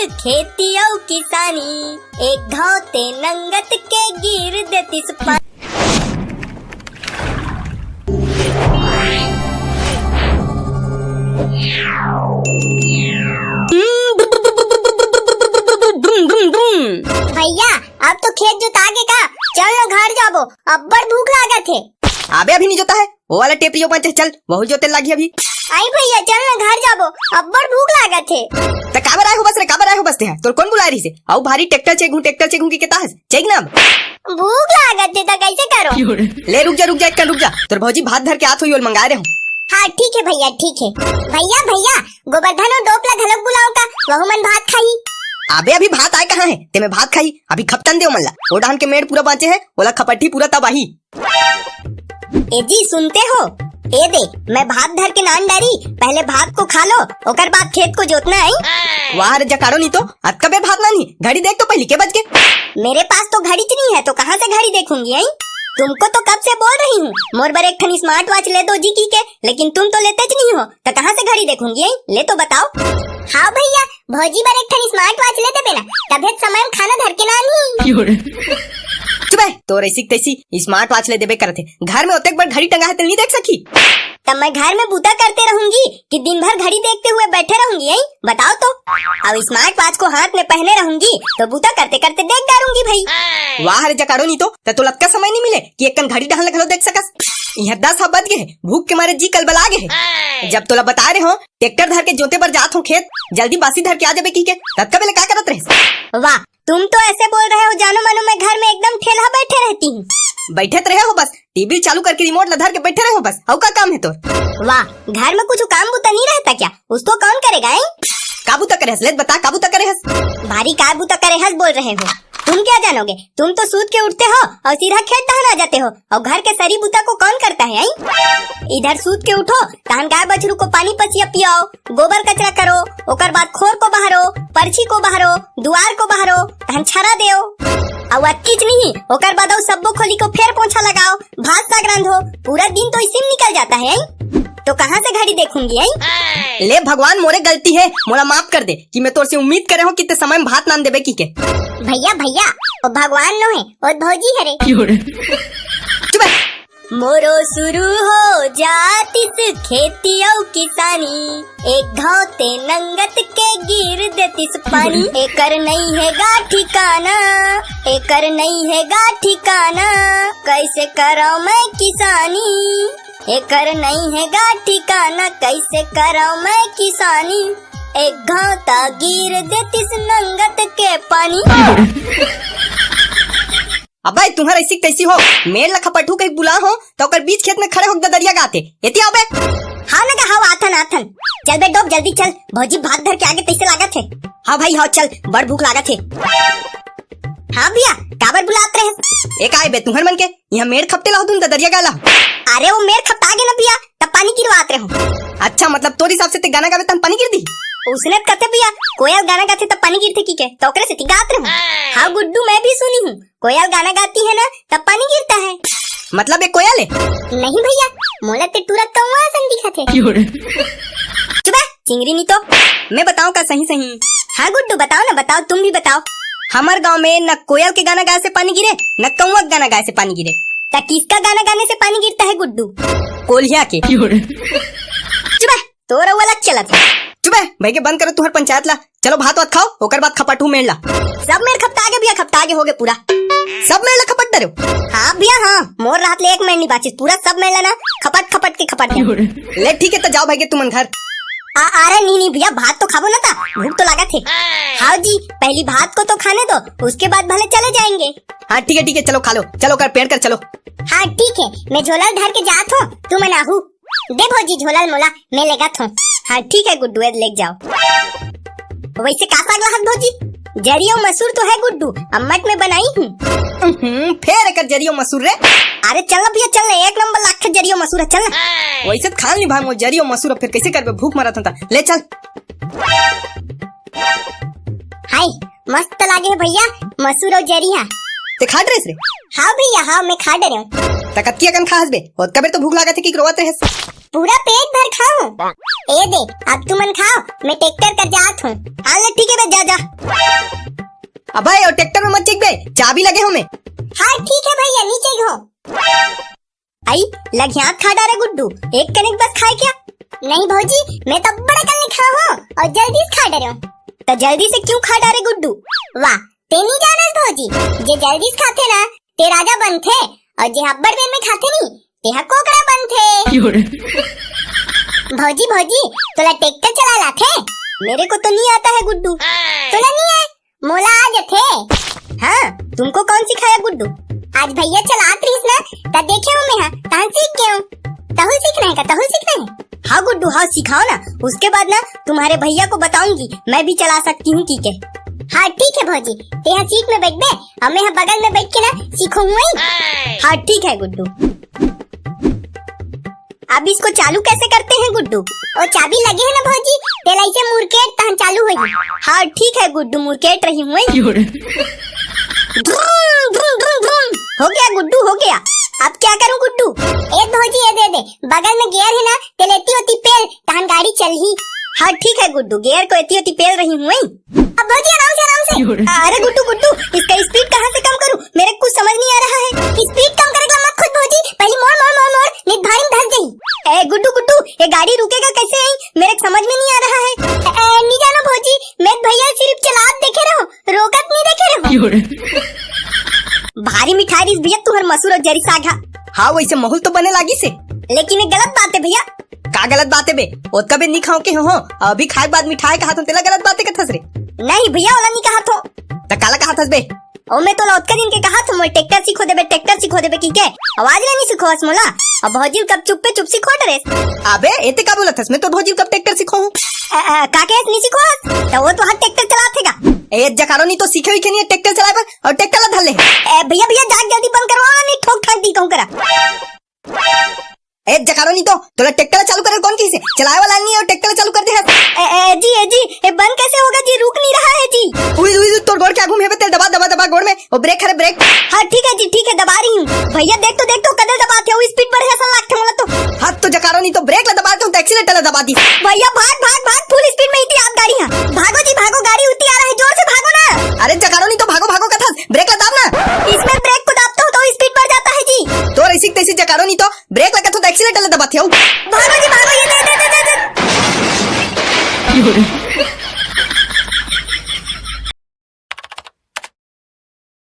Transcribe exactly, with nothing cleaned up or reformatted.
खेती अउ किसानी, एक घाव ते नंगत के गिर देतिस पानी। भैया, अब तो खेत जोता गे का, चल ना घर जाबो, अब्बड़ भूख लागत हे। अबे अभी नहीं जोता है, वो वाला टेपरियो पंच है, चल वहू जोते लागी अभी। आई भैया, चल ना घर जाबो, अब्बड़ भूख लागत हे। त काबर आए हो बस रे, काबर आए हो बस ते? तोर कौन बुलाए रहिसे? अउ भारी ट्रैक्टर चेगहूं, ट्रैक्टर चेगहूं के कता हस? चेग ना अब। भूख लागत हे त कैसे करो? ले रुक जा, रुक जा, एक कन रुक जा, तोर भौजी भात धर के आत होई, ओल मंगाए रहे हूं। हाँ ठीक है भैया, ठीक है। भैया, भैया, गोबरधन अउ डोप ला घलोक बुलाओ का, वहू मन भात खाही। अबे अभी भात आए कहाँ है, तेमे भात खाही? अभी खपटन दे ओमन ला। ओ डहन के मेड़ पूरा बांचे है, ओला खपटही पूरा तब आही। ए जी, सुनते हो? ए दे, मैं भात धर के नान डारी, पहले भात को खा लो, ओकर बाद खेत को जोतना है। वाह रे जकाड़ो नी तो, अतका बेर भात नानी, घड़ी देख तो पहली के बज गे। मेरे पास तो घड़ी च नहीं है, तो कहाँ से घड़ी देखूंगी, हैं? तुमको तो कब से बोल रही हूँ, मोर बर एक ठन स्मार्ट वॉच ले दो जी की के, लेकिन तुम तो लेते च नहीं हो, तो कहाँ से घड़ी देखूंगी, हैं? ले तो बताओ। हाँ भैया, भौजी बर एक ठन स्मार्ट वॉच ले देबे ना, तभे समय में खाना धर के ना आनही। चुप है, तोर ऐसी तैसी स्मार्ट वॉच ले देबे करत हे। घर में ओतेक बड़ घड़ी टंगा है, तो नहीं देख सकी? तब मैं घर में बूता करते रहूंगी कि दिन भर घड़ी देखते हुए बैठे रहूंगी, हैं? बताओ तो। अब स्मार्ट वॉच को हाथ में पहने रहूंगी तो बूता करते करते देख डारूंगी भाई। वाह रे जकाड़ो नी तो, त तोला अतका समय नहीं मिले कि एक कन घड़ी डहन ल घलो देख सकस। यहाँ दस हा बज गे हे, भूख के मारे जी कलबला गे हे। जब तोला बता रहे हो ट्रैक्टर धर के जोते बर जात हो खेत, जल्दी बासी धर के आ जाबे की के, ततका बेले का करत रहे? वाह, तुम तो ऐसे बोल रहे हो जानो मानो मैं घर में एकदम ठेलहा बैठे रहती हूँ। बैठे तो रहे हो बस, टीवी चालू करके रिमोट ला धर के बैठे रहे हो बस, अउ का काम है तोर? वाह, घर में कुछ काम बुता नहीं रहता क्या? उसको कौन करेगा, हैं? का बुता करे हस? ले बता, का बुता करे हस? भारी का बुता करे हस बोल रहे हो? तुम क्या जानोगे? तुम तो सूत के उठते हो और सीधा खेत दहन आ जाते हो, और घर के सरी बुता को कौन करता है, हैं? इधर सूत के उठो, तहन गाय बछरू को पानी पसिया पियाओ, गोबर कचरा करो, ओकर बाद खोर को बहारो, परछी को बहारो, दुआर को बहारो, तहन छरा देओ। अउ अतकीच नहीं, ओकर बाद अउ सब्बो खोली को फेर पोछा लगाओ, भात साग रांधो, पूरा दिन तो इसी में निकल जाता है, हैं? तो कहाँ से घड़ी देखूंगी, हैं? ले भगवान, मोरे गलती है, मोला माफ कर दे कि मैं तोर से उम्मीद करे हूँ कि ते समय में भात नान देबे की के। भैया, भैया, ओ भगवान नो है, ओ भौजी हरे। चुप है। मोरो शुरू हो जातिस खेती अउ किसानी, एक घाव ते नंगत के गिर देतिस पानी। एकर नई हे गा ठिकाना, एकर नई हे गा ठिकाना, कैसे करव मैं किसानी? एकर नई हे गा ठिकाना, कैसे करव मैं किसानी? एक घाव ता गिर देतिस नंगत के पानी। अबे, तुम्हर ऐसी तैसी हो, मेड़ ला खपटहू कहीं बुला हो, तो ओकर बीच खेत में खड़े होके ददरिया गाते। एती आओ बे। हाँ ना गा, हाँ, आथन, आथन। चल बे डोब, जल्दी चल, भौजी भात धर के आगे तैसे लागत है। हाँ भाई, हाँ, चल, बड़ भूख लागत है। हाँ भैया, काबर बुलात रहे? ए काय बे, तुम्हर मन के यहाँ मेड़ खपटे ला हो तुम ददरिया गाला? अरे वो मेड़ खपटा गे ना भैया, तब पानी गिरवात रहे हो। अच्छा, मतलब तोर हिसाब से ते गाना गावे तब पानी गिर दी? उसने कथे भैया, कोयल गाना गाथे तब पानी गिरथे की के, तो ओकरे से ती गात रहे हो। हाँ गुड्डू, मैं भी सुनी हूँ, कोयल गाना गाती है ना, तब पानी गिरता है। मतलब ये कोयल है? नहीं भैया, मोला ते टूरा कौआ असन दिखत है। चुप है, चिंगरी नी तो। मैं बताऊं का सही सही? हाँ गुड्डू, बताओ ना, बताओ, तुम भी बताओ। हमार गांव में न कोयल के गाना गाए से पानी गिरे, न कौआ के गाना गाए से पानी गिरे। त किसका गाना गाने से पानी गिरता है गुड्डू? कोलिया के। चुप है, तोर अउ अलग चलत है। चुप है, भाई के बंद करो तुम्हर पंचायत ला। चलो भात वात खाओ, ओकर बाद खपटहू मेड़ ला। सब मेड़ खपटा गे भैया, खपटा गे, हो गे पूरा। सब मेड़ ला खपट डरे हो? हाँ भैया, हाँ, मोर रात ले एक मेड़ नहीं बाचिस, पूरा सब मेड़ ला ना खपट खपट के खपट दे। ले ठीक है, तो जाओ भाई के तुमन घर। आ, अरे नहीं, नहीं भैया, भात तो खाबो ना ता, भूख तो लागत है। हाँ जी, पहली भात को तो खाने दो, उसके बाद भले चले जाएंगे। हाँ ठीक है, ठीक है, चलो खा लो, चलो कर पेड़ कर चलो। हाँ ठीक है, मैं झोला धर के जात हूँ, तुमन आहू। दे भौजी झोला ल मोला, मैं लेगत हूँ। हाँ ठीक है गुड्डू, ए लेग जाओ। वैसे का साग लाहत भौजी? जरियो मसूर तो है गुड्डू, अम्मट में बनाई हूँ। हम्म, फेर एकर जरियो मसूर रे। अरे चल ना भैया, चल ना, एक नंबर लागथे जरियो मसूर है, चल ना। वैसे तो खा ली भाई मोर जरियो मसूर, फिर कैसे करबे, भूख मरत हन त। ले चल। हाय, मस्त लागे हे भैया, मसूर अउ जरिया। ते खा डरेस रे? हाँ भैया, हाँ, मैं खा डरे हूँ। त कतकी अकन खाहस बे? ओतका बेर तो भूख लागत है कि रोवत रहेस। पूरा पेट भर खाहूं। ए दे, अब तुमन खाव, मैं ट्रैक्टर कर जात हूं। हाँ ले, ठीक हे बे, जा जा। अबे ओ ट्रैक्टर में मत चघ बे, चाबी लगे हों मैं। हाँ ठीक हे भइया, नी चघों। अई, लघियात खा डारे गुड्डू, एक कनिक बस खाए क्या? नहीं भौजी, मैं तो बड़े कन ले खाहूं अउ जल्दी से खा डारे हूं। त जल्दी से क्यों खा डारे गुड्डू? वाह, ते नी जानस भौजी, जे जल्दी से खाथे ना, ते राजा बनथे, अउ जे अब्बड़ बेर में खाथे नी, तेहा कोकरा बनथे। भौजी, भौजी, तोला ट्रैक्टर चलाय आथे? मेरे को तो नहीं आता है गुड्डू। तोला नहीं आए? मोला आ जाथे। हाँ, तुमको कौन सिखाया गुड्डू? आज भैया चलात रहिस ना, त देखे हूँ मैं, हाँ, तहन सीख गया हूँ। तहु सीखना है का? तहु सीखना है? हाँ गुड्डू, हाँ सिखाओ ना, उसके बाद ना तुम्हारे भैया को बताऊंगी, मैं भी चला सकती हूँ की के। हाँ ठीक है भौजी, तेहा सीट में बैठ बे, अउ मैं हा बगल में बैठ के ना सीखों हुई। हाँ ठीक है गुड्डू। अब इसको चालू कैसे करते हैं गुड्डू? ओ चाबी लगे है ना भौजी, तेला ऐसे मुरकेट तहन चालू होई। हाँ ठीक है गुड्डू, मुरकेट रही हूँ। हो गया गुड्डू, हो गया। अब क्या करूँ गुड्डू? ए भौजी, ए दे दे, बगल में गियर है ना, तेला एती ओती पेल, तहन गाड़ी चलही। हाँ ठीक है गुड्डू, गियर को एती ओती पेल रही हूँ। अब भौजी आराम से, आराम से। अरे गुड्डू, गुड्डू, इसका स्पीड कहाँ से कम करूँ? मेरे कुछ समझ नहीं आ रहा है। स्पीड कम करे का मत खोज भौजी, पहले मोड़, मोड़, मोड़, मोड़, नहीं भारी में धस जाई। ए गुड्डू, गुड्डू, ये गाड़ी रुकेगा कैसे है? मेरे समझ में नहीं आ रहा है। ए, ए, नहीं जानो भौजी, मैं भैया सिर्फ चलात देखे रहो, रोकत नहीं देखे रहो। भारी मिठाई रहिस भैया तुहर मसूर अउ जरी साग हा। हाँ, वैसे माहौल तो बने लागिस हे। लेकिन ये गलत बात है भैया। का गलत बात है बे? ओतका बे नी खाओं के हो, अभी खाए के बाद मिठाई कहाथों, तेला गलत बातें कथस रे? नहीं भैया, ओला नी कहाथों। त काला कहाथस बे? ओ मैं तोला ओतका दिन के कहाथों, मोला ट्रैक्टर सिखो देबे, ट्रैक्टर सिखो देबे की के? आवाज ले नी सिखोस मोला। अब भौजी कब चुप्पे चुप सिखो डरेस। अबे, एते का बोलथस? मैं तो भौजी कब ट्रैक्टर सिखोहूँ? अ, अ, का के नी सिखोस? त ओ तो हर ट्रैक्टर चलाथे गा। ए, जकारो नी तो सीखे विखे नी हे ट्रैक्टर चलाए बर, अउ ट्रैक्टर ला धर ले। ए, भैया, भैया, जाग जल्दी बंद करवाओ ना, नहीं ठोक ठाक दी कहूँ करा। ए, जकारो नी तो, तोला ट्रैक्टर ला चालू करे कोन किहिसे? चलाए वाला नी हे अउ ट्रैक्टर ला चालू कर दे हस। ए, ए, जी, ए, जी, ए, बंद कैसे होगा जी? रुक नहीं रहा है जी। उई, उई, उई, तोर गोड़ के आगू में हे बे, तेल दबा, दबा, दबा गोड़ में। ओ ब्रेक हरे ब्रेक। हाँ ठीक है जी, ठीक है, दबा रही हूँ। भैया देख तो, देख तो, कदे दबाथे, ओ स्पीड बढ़े असन लागथे मोला तो। हाँ तो जकारो नी तो ब्रेक ला दबाथे, तो एक्सीलेटर ला दबा दी। भैया भाग, भाग, भाग, फुल स्पीड में इतनी आप गाड़ी है। भागो जी भागो, गाड़ी उतनी आ रहा है, जोर से भागो ना। अरे जकारो नी तो भागो, भागो कथस, ब्रेक ला दाब ना। इसमें ब्रेक को दाबता हूँ तो स्पीड बढ़ जाता है जी। तोर ऐसी तैसी जकारो नी तो ब्रेक ला कथों त एक्सीलेटर ला दबाथे। भागो जी भागो, ये दे, दे, दे, दे, दे।